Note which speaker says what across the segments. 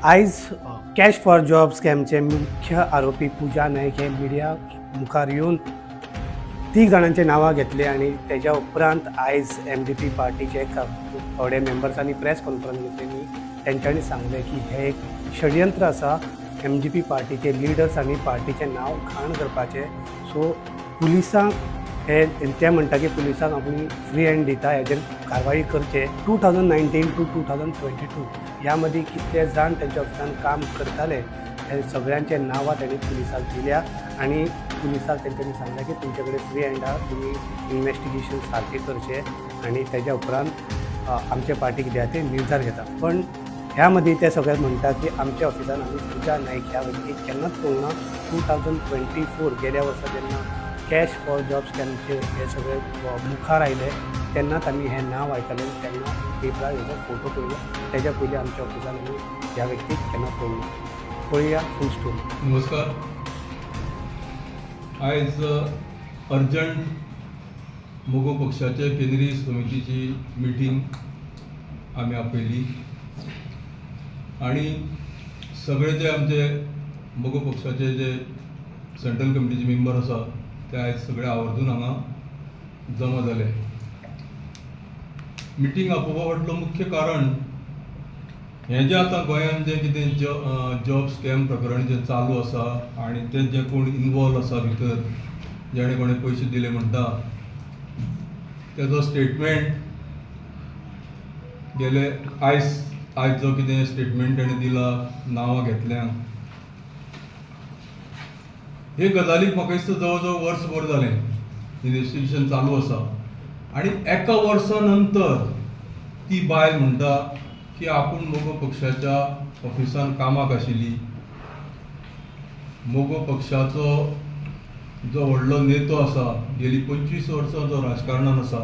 Speaker 1: आयज cash for job स्कॅमचे मुख्य आरोपी पूजा नायक हे मिडिया मुखार येवन 3 जाणांचे नांवां घेतले आनी तेज्या उपरांत आयज एमजीपी पार्टीचे थोडे मेंबर्सांनी प्रेस कॉन्फरन्स घेतली आनी तेंच्यांनी सांगलें की हे एक षडयंत्र आसा एमजीपी पार्टीचे लिडर्स आनी पार्टीचें नांव घाण करपाचें. सो पुलिसांक हे ते म्हणटा की पुलिसांक आमी फ्री हँड दिता, हेजेर कारवाई करचे. 2019 टू 2022 ह्या मदीं कितले जाण तेंच्या ऑफिसान काम करताले हे सगळ्यांचे नांवां तेणी पुलिसांक दिल्या आनी पुलिसांक तेंच्यांनी सांगलें की तुमचे कडेन फ्री हँड आहा, तुमी इन्वेस्टिगेशन सारकें करचें आनी तेज्या उपरांत आमचे पार्टी कितें आहा ते निर्धार घेता. पण ह्या मदीं ते सगळे म्हणटा की आमच्या ऑफिसान आमी पूजा नायक ह्या व्यक्तीक केन्नाच पळोवंक ना. 2024 गेल्या वर्सा जेन्ना कॅश फॉर जॉब स्कॅमचे हे सगळे मुखार आयले तेन्नाच आमी हें नांव आयकलें, तेन्ना पेपरार हेजो फोटो पळयलो. तेज्या पयलीं आमच्या ऑफिसान आमी ह्या व्यक्तीक केन्ना पळोवंक ना. पळोवया फूल स्टोरी.
Speaker 2: नमस्कार. आयज अर्जंट मगो पक्षाचे केंद्रीय समितीची मिटींग आमी आपयली आणि सगळे जे आमचे मगो पक्षाचे जे सेंट्रल कमिटीचे मेंबर आसा ते आयज सगळे आवर्जून हांगा जमा जाले. मिटींग आपोवपा फाटलो मुख्य कारण हें जें आतां गोंयांत जें कितें जॉब स्कॅम प्रकरण जें चालू आसा आनी ते जे कोण इनवॉल्व आसा भितर, जेणे कोणें पयशे दिले म्हणटा तेजो स्टेटमेंट गेले आयज आयज जो कितें स्टेटमेंट तेणें दिला, नांवां घेतल्या, हे गजालीक म्हाका दिसता जवळ जवळ वर्सभर जालें इन्वेस्टिगेशन चालू आसा आनी एका वर्सा नंतर ती बायल म्हणटा की आपूण मगो पक्षाच्या ऑफिसान कामाक आशिल्ली, मगो पक्षाचो जो व्हडलो नेतो आसा, गेली 25 वर्सां जो राजकारणान आसा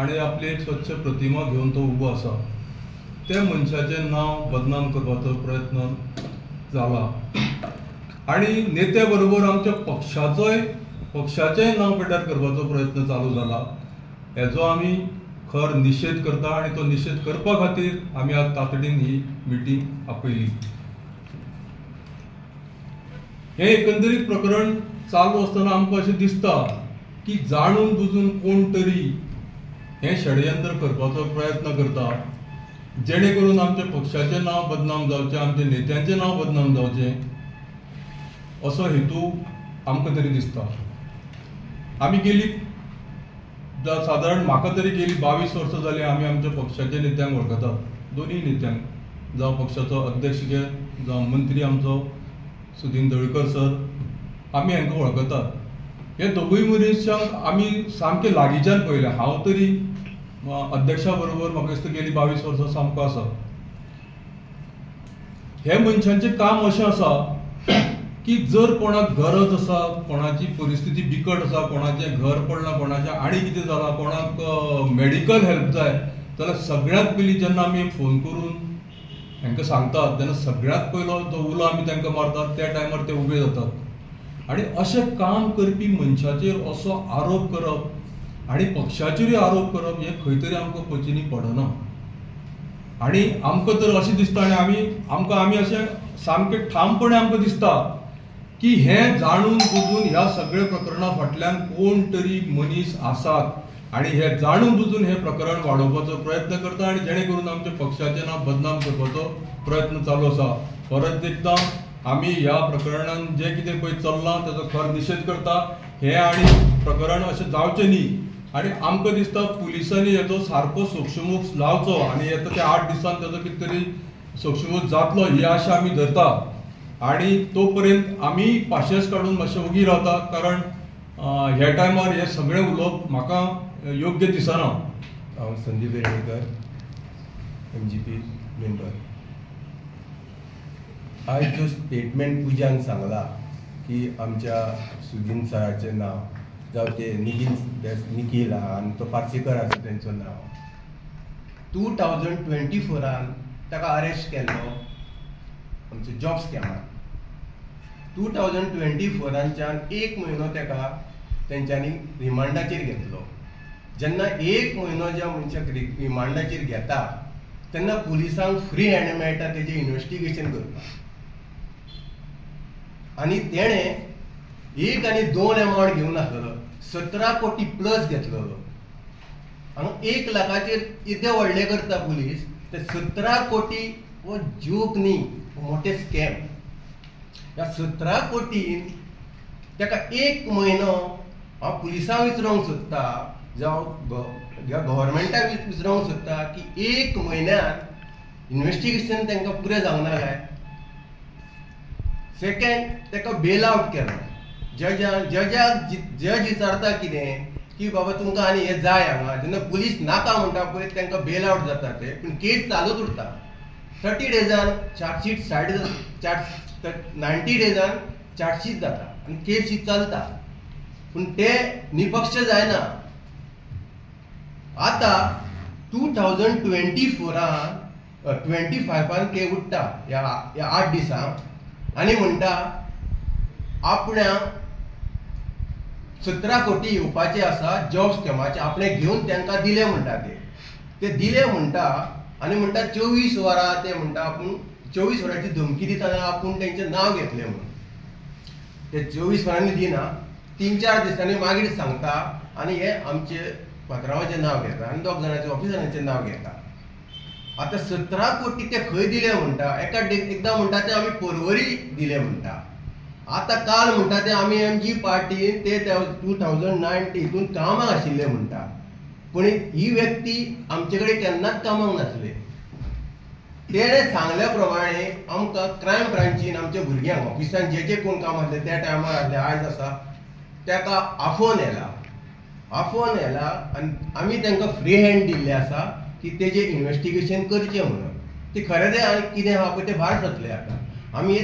Speaker 2: आनी आपली एक स्वच्छ प्रतिमा घेवन तो उबो आसा, त्या मनशाचें नांव बदनाम करपाचो प्रयत्न जाला आनी नेत्या बरोबर आमच्या पक्षाचेंय नांव पेड्ड्यार करपाचो प्रयत्न चालू जाला. हेजो आमी खर निशेध करता आनी तो निशेध करपा खातीर आमी आज तातडीन ही मिटींग आपयली. हें एकंदरीत प्रकरण चालू आसतना आमकां अशें दिसता की जाणून बुजून कोण तरी हें षडयंत्र करपाचो प्रयत्न करता, जेणे करून आमच्या पक्षाचें नांव बदनाम जावचें, आमच्या नेत्यांचें नांव बदनाम जावचें, असो हेतू आमकां तरी दिसता. आमी गेली सादारण म्हाका तरी गेली 22 वर्सां जालीं आमी आमच्या पक्षाच्या नेत्यांक वळखतात, दोनूय नेत्यांक, जावं पक्षाचो अध्यक्ष घे, जावं मंत्री आमचो सुदीन ढवळीकर सर, आमी हांकां वळखतात. हे दोगूय मनशांक आमी सामके लागींच्यान पळयलें. हांव तरी अध्यक्षा बरोबर म्हाका दिसता गेली 22 वर्सां सामको आसा. हे मनशांचें काम अशें आसा की जर कोणाक गरज आसा, कोणाची परिस्थिती बिकट आसा, कोणाचें घर पडलां, कोणाचें आनी कितें जालां, कोणाक मेडिकल हेल्प जाय जाल्यार सगळ्यांत पयलीं जेन्ना आमी फोन करून हांकां सांगतात तेन्ना सगळ्यांत पयलो जो उलो आमी तांकां मारतात त्या टायमार ते उबे जातात. आनी अशें काम करपी मनशाचेर असो आरोप करप आनी पक्षाचेरूय आरोप करप हें खंय तरी आमकां पचनी पडना आनी आमकां तर अशें दिसता आनी आमी आमकां आमी अशें सामकें ठामपणे आमकां दिसता की हें जाणून बुजून ह्या सगळ्या प्रकरणा फाटल्यान कोण तरी मनीस आसात आनी हे जाणून बुजून हें प्रकरण वाडोवपाचो प्रयत्न करता आनी जेणे करून आमच्या पक्षाचें नांव बदनाम करपाचो प्रयत्न चालू आसा. परत एकदां आमी ह्या प्रकरणान जें कितें पळय चल्लां तेजो खर निशेध करता. हें आनी प्रकरण अशें जावचें न्ही आनी आमकां दिसता पुलिसांनी हेजो सारको सोक्षमोक्ष लावचो आनी येता त्या 8 दिसान तेजो कितें तरी सोक्षमोक्ष जातलो ही आशा आमी धरता आनी तो पर्यंत आमी पाशेंस काडून मातशें ओगी रावता, कारण ह्या टायमार हें सगळें उलोवप म्हाका योग्य दिसना.
Speaker 3: हांव संदीप वेर्णेकर, एमजीपी मेंबर. आयज जो स्टेटमेंट पूजान सांगला की आमच्या सुदीन सराचें नांव जावं ते निखील आहा आनी तो पार्सेकर आसा तेंचो नांव 2024 ताका अरेस्ट केल्लो आमच्या जॉब स्कॅमान. 2024 1 म्हयनो ताका तेंच्यांनी रिमांडाचेर घेतलो. जेन्ना 1 म्हयनो ज्या मनशाक रिमांडाचेर घेता तेन्ना पुलिसांक फ्री हँड मेळटा तेजें इन्वेस्टिगेशन करपाक. आनी तेणें 1 आनी 2 एमावंट घेवन नासलेलो, 17 कोटी प्लस घेतलेलो. हांगा 1 लाखाचेर येदे व्हडले करता पुलीस, ते 17 कोटी हो जोक न्ही, हो मोठे स्कॅम. ह्या 17 कोटीन ताका 1 म्हयनो हांव पुलिसांक विचारूंक सोदता जावं गव्हर्मेंटाक विचारूंक सोदता की 1 म्हयन्यान इन्वेस्टिगेशन तांकां पुरें जावंक ना काय? सेकेंड, ताका बेल आवट केलो. जजान जजाक जज विचारता कितें की बाबा तुमकां आनी हें जाय हांगा, जेन्ना पुलीस नाका म्हणटा पळय तांकां बेल आवट जाता ते, पूण केस चालूच उरता. 30 डेजान चार्जशीट सायड जाता, 90 डेजान चार्जशीट जाता आनी केस ही चलता, पूण ते निपक्ष जायना. आतां 2024 25 ते उठ्ठा ह्या 8 दिसांक आनी म्हणटा आपणाक 17 कोटी येवपाचे आसा जॉब स्कॅमाचे, आपणें घेवन तांकां दिले म्हणटा. ते दिले म्हणटा आनी म्हणटा 24 वरां ते म्हणटा आपूण 24 वरांची धमकी दितना आपूण तेंचें नांव घेतलें म्हणून. ते 24 वरांनी दिना, 3-4 दिसांनी मागीर सांगता आनी हे आमचे पात्रांवाचें नांव घेता आनी 2 जाणांचे ऑफिसरांचें नांव घेता. आतां 17 कोटी ते खंय दिले म्हणटा, एका एकदां म्हणटा ते आमी पर्वरी दिले म्हणटा, आतां काल म्हणटा ते आमी एमजी पार्टीन ते 2009 हितून कामाक आशिल्ले म्हणटा. पूण ही व्यक्ती आमचे कडेन केन्नाच कामाक नासले. तेणें सांगल्या प्रमाणे आमकां क्रायम ब्रांचीन आमच्या भुरग्यांक ऑफिसान जे जे कोण काम आसले त्या टायमार आसले, आयज आसा ताका आफोवन येला, आफोवन येला आनी आमी तांकां फ्री हँड दिल्लें आसा की तेजें इन्वेस्टिगेशन करचें म्हणून. ते खरें तें आनी कितें आहा पळय तें भायर सरतलें. आतां आमी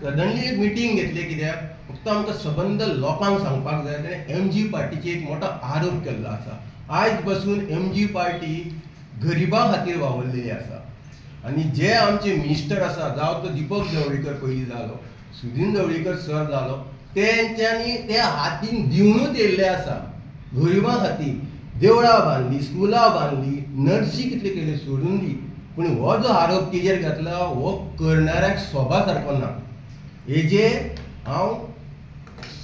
Speaker 3: सडनली एक मिटींग घेतली कित्याक फक्त आमकां सबंद लोकांक सांगपाक जाय. तेणें एमजी पार्टीचेर एक मोठो आरोप केल्लो आसा. आयज बसून एमजी पार्टी गरिबां खातीर वावरलेली आसा आनी जे आमचे मिनिस्टर आसा, जावं तो दीपक जवळीकर पयलीं जालो, सुदीन जवळीकर सर जालो, तेंच्यांनी ते हातीन दिवनूच येयल्ले आसा गरिबां खातीर. देवळां बांदली, स्कुलां बांदली, नर्सी कितले केले सोडून दी, पूण हो जो आरोप तेजेर घातला हो करणाऱ्याक सोबा सारको ना. हेजे हांव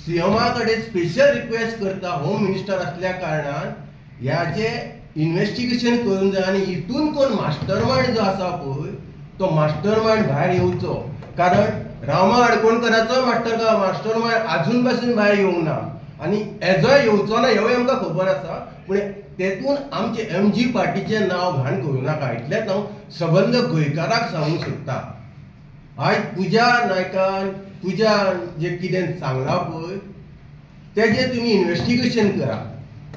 Speaker 3: सीएमा कडेन स्पेशल रिक्वेस्ट करता, होम मिनिस्टर आसल्या कारणान ह्याचे इन्वेस्टिगेशन करूंक जाय आनी हितून कोण मास्टर मायंड जो आसा पळय तो मास्टर मायंड भायर येवचो. कारण रामा आडकोणकराचो मास्टर मायंड आजून पासून भायर येवंक ना आनी हेजोय येवचो ना हेवूय आमकां खबर आसा. पूण तेतून आमचे एमजी पार्टीचें नांव घाण करूं नाका इतलेंच हांव सबंद गोंयकाराक सांगूंक सोदता. आयज पुजा नायकान पुजा जे कितें सांगलां पळय तेजें तुमी इन्वेस्टिगेशन करा.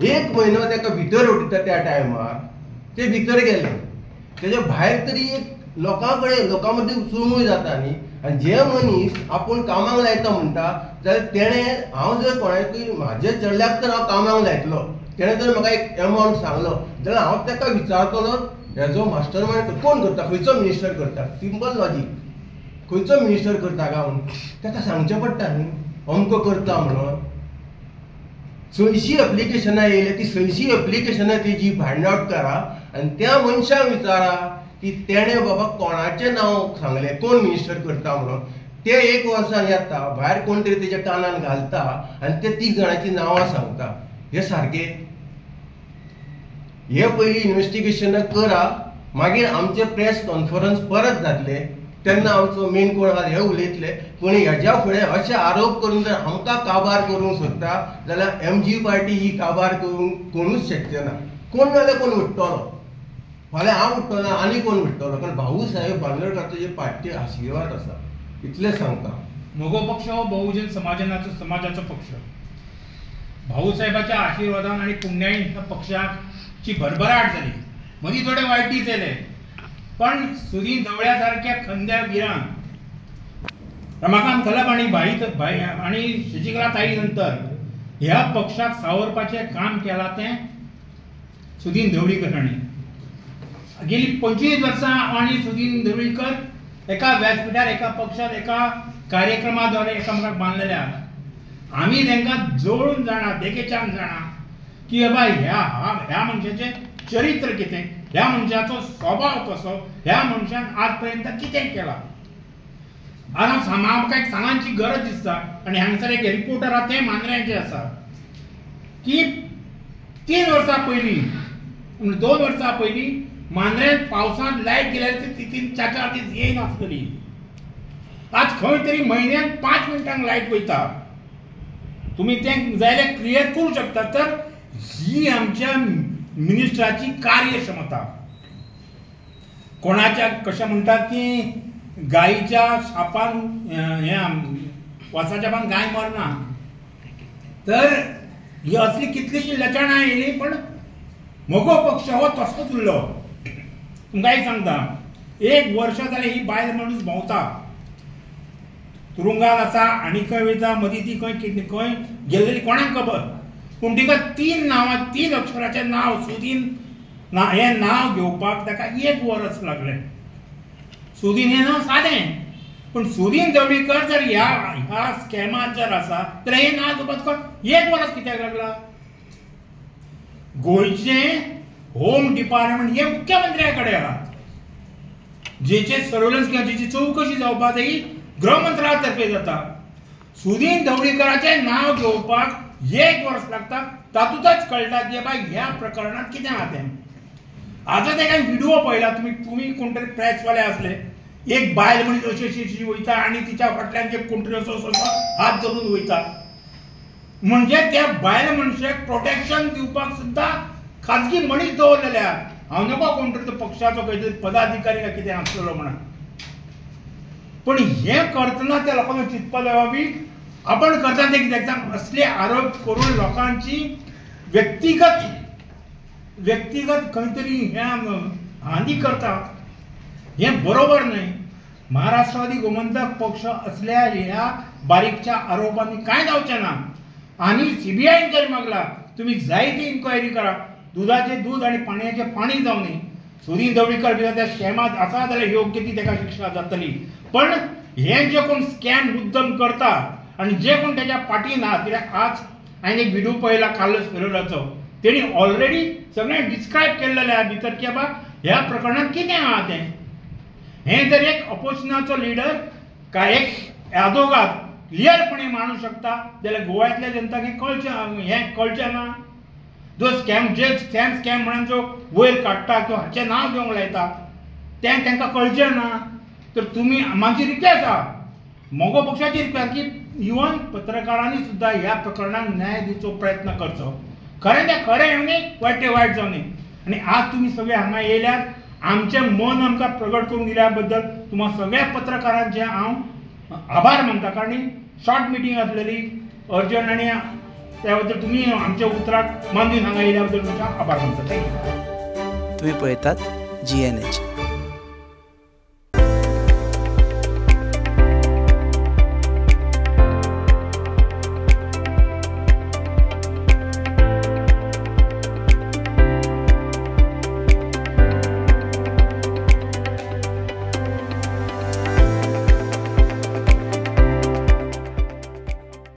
Speaker 3: 1 म्हयनो ताका भितर उडयता त्या टायमार ते भितर गेले, तेज्या भायर तरी एक लोकां कडेन लोकां मदीं चुळमूळ जाता न्ही. आनी जे मनीस आपूण कामाक लायता म्हणटा जाल्यार तेणें हांव जर कोणाकूय म्हाज्या चेडल्याक तर हांव कामाक लायतलो, तेणें जर म्हाका एक एमावंट सांगलो जाल्यार हांव ताका विचारतलो हेजो मास्टर मायंड कोण करता, खंयचो मिनिस्टर करता, सिंपल लॉजीक, खंयचो मिनिस्टर करता काय म्हणून ताका सांगचें पडटा न्ही अमको करता म्हणून. 600 एप्लिकेशनां येयल्या, ती 600 एप्लिकेशनां तेजी फायंड आवट करा आनी त्या मनशाक विचारा की तेणें बाबा कोणाचें नांव सांगलें, कोण मिनिस्टर करता म्हणून. ते 1 वर्सान येता भायर कोण तरी तेज्या कानान घालता आनी ते 3 जाणांचीं नांवां सांगता. हे सारकें हे पयलीं इन्वेस्टिगेशनां करा, मागीर आमचें प्रेस कॉन्फरन्स परत जातलें तेन्ना आमचो मेन कोण आहा हे उलयतले. पूण हेज्या फुडें अशे आरोप करून जर आमकां काबार करूंक सोदता जाल्यार एमजी पार्टी ही काबार करूंक कोणूच शकचे ना. कोण नाजाल्यार कोण उठ्ठलो, फाल्यां हांव उठ्ठलो ना आनी कोण उठ्ठलो, कारण भाऊ साहेब बांदोडकाराचो जे पार्टी आशिर्वाद आसा इतलें सांगता.
Speaker 4: मगो पक्ष हो बहुजन समाजाचो पक्ष. भाऊसाहेबाच्या आशीर्वादान आनी पुण्याईन ह्या पक्षाची भरभराट जाली. मदीं थोडे वायट दीस येयले, पण सुदीन धवळ्या सारक्या खंद्या विरान रमाकांत खलप आनी भाई आनी शशिकला ताई नंतर ह्या पक्षाक सावरपाचें काम केलां तें सुदीन धवळीकर हांणी. गेली 25 वर्सां आनी सुदीन धवळीकर एका व्यासपिठार, एका पक्षात, एका कार्यक्रमाद्वारे एकामेकाक बांदलेले आसा. आमी तांकां जोडून जाणा, देखेच्यान जाणा की बाबा ह्या मनशाचें चरित्र कितें, ह्या मनशाचो स्वभाव कसो, ह्या मनशान आजपर्यंत कितें केलां. आतां म्हाका एक सांगांची गरज दिसता आनी हांगसर एक रिपोर्टर आसा तें मांद्र्यांचें आसा की 3 वर्सां पयलीं 2 वर्सां पयलीं मांद्र्यांत पावसांत लायट गेल्यार ती 3 4 4 दीस येयनासतली. आज खंय तरी म्हयन्याक 5 मिनटांक लायट वयता. तुमी तें जाल्यार क्लियर करूं शकता. तर ही आमच्या मिनिस्टराची कार्यक्षमता. कोणाच्या कशें म्हणटात की गायीच्या शापान हें वासाच्या शापान गाय मरना, तर ही असली कितलीशीं लचणां येयली पण मगो पक्ष हो तसोच उरलो. तुमकां एक सांगता, 1 वर्ष जालें ही बायल मनीस भोंवता, तुरुंगात आसा आनी खंय वयता, मदीं ती खंय किडनी खंय गेल्लेली कोणाक खबर. पूण तिका 3 नांवां 3 अक्षराचें नांव सुदीन ना हें नांव घेवपाक ताका 1 वर्स लागलें. सुदीन हें नांव सादें, पूण सुदीन ढवळीकर जर ह्या ह्या स्कॅमात जर आसा तर हें नांव घेवपाक तुका 1 वर्स कित्याक लागला? गोंयचें होम डिपार्टमेंट हें मुख्यमंत्र्या कडेन आहा, जेचे सर्वेलन्स किंवा जेची चवकशी जावपाक जाय ही गृह मंत्रालया तर्फे जाता. सुदीन ढवळीकराचें नांव घेवपाक 1 वर्स लागता, तातूंतच कळटा की बाबा ह्या प्रकरणांत कितें आहा तें. आतां तेका व्हिडिओ पळयला तुमी, तुमी कोण तरी प्रेसवाले आसले, एक बायल मनीस अशी अशी अशी वयता आनी तिच्या फाटल्यान जे कोण तरी असो असो हात धरून वयता, म्हणजे त्या बायल मनशाक प्रोटेक्शन दिवपाक सुद्दां खाजगी मनीस दवरलेले आहा. हांव नको कोण तरी तो पक्षाचो खंय तरी पदाधिकारी काय कितें आसतलो म्हणून. पण हें करतना त्या लोकांक चिंतपा जाय बाबी आपण करता तें कित्याक सांग. असले आरोप करून लोकांची व्यक्तिगत व्यक्तिगत खंय तरी हें हानी करता, हें बरोबर न्हय. महाराष्ट्रवादी गोमंतक पक्ष असल्या ह्या बारीकच्या आरोपांनी कांय जावचें ना. आनी सीबीआयन जर मागला तुमी जाय ती इन्क्वायरी करा, दुधाचें दूद आनी पाणयाचें पाणी जावं न्ही. सुदीन ढवळीकर बी त्या स्कॅमांत आसा जाल्यार योग्य ती ताका शिक्षा जातली. पण हे जे कोण स्कॅम मुद्दम करता आनी जे कोण तेच्या फाटी ना, कित्याक आज हांवें एक व्हिडिओ पळयला कार्लोस फेरेराचो, तेणी ऑलरेडी सगळें डिस्क्रायब केल्लेलें आहा भितर की बाबा ह्या प्रकरणांत कितें आहा तें. हें जर एक ऑपोजिशनाचो लिडर काय एक आदोगाद क्लियरपणे मांडू शकता जाल्यार गोव्यांतल्या जनताक हें कळचें, हें कळचें ना. जो स्कॅम जे स्कॅम स्कॅम म्हणून जो वयर काडटा किंवा हाचें नांव घेवंक लायता तें तांकां कळचें ना. तर तुमी म्हाजी रिक्वेस्ट आहा, मगो पक्षाची रिक्वेस्ट की इवन पत्रकारांनी सुद्दां ह्या प्रकरणाक न्याय दिवचो प्रयत्न करचो. खरें तें खरें येवं न्ही, वायट तें वायट जावं न्ही. आनी आज तुमी सगळे हांगा येयल्यात, आमचें मन आमकां प्रगट करून दिल्या बद्दल तुमकां सगळ्या पत्रकारांचें हांव आभार मानता. कारण शॉर्ट मिटींग आसलेली अर्जंट आनी त्या बद्दल तुमी आमच्या उतराक मान दिवन हांगा येयल्या बद्दल तुमचें आभार मानता. Thank you.
Speaker 5: तुमी पळयतात GNH.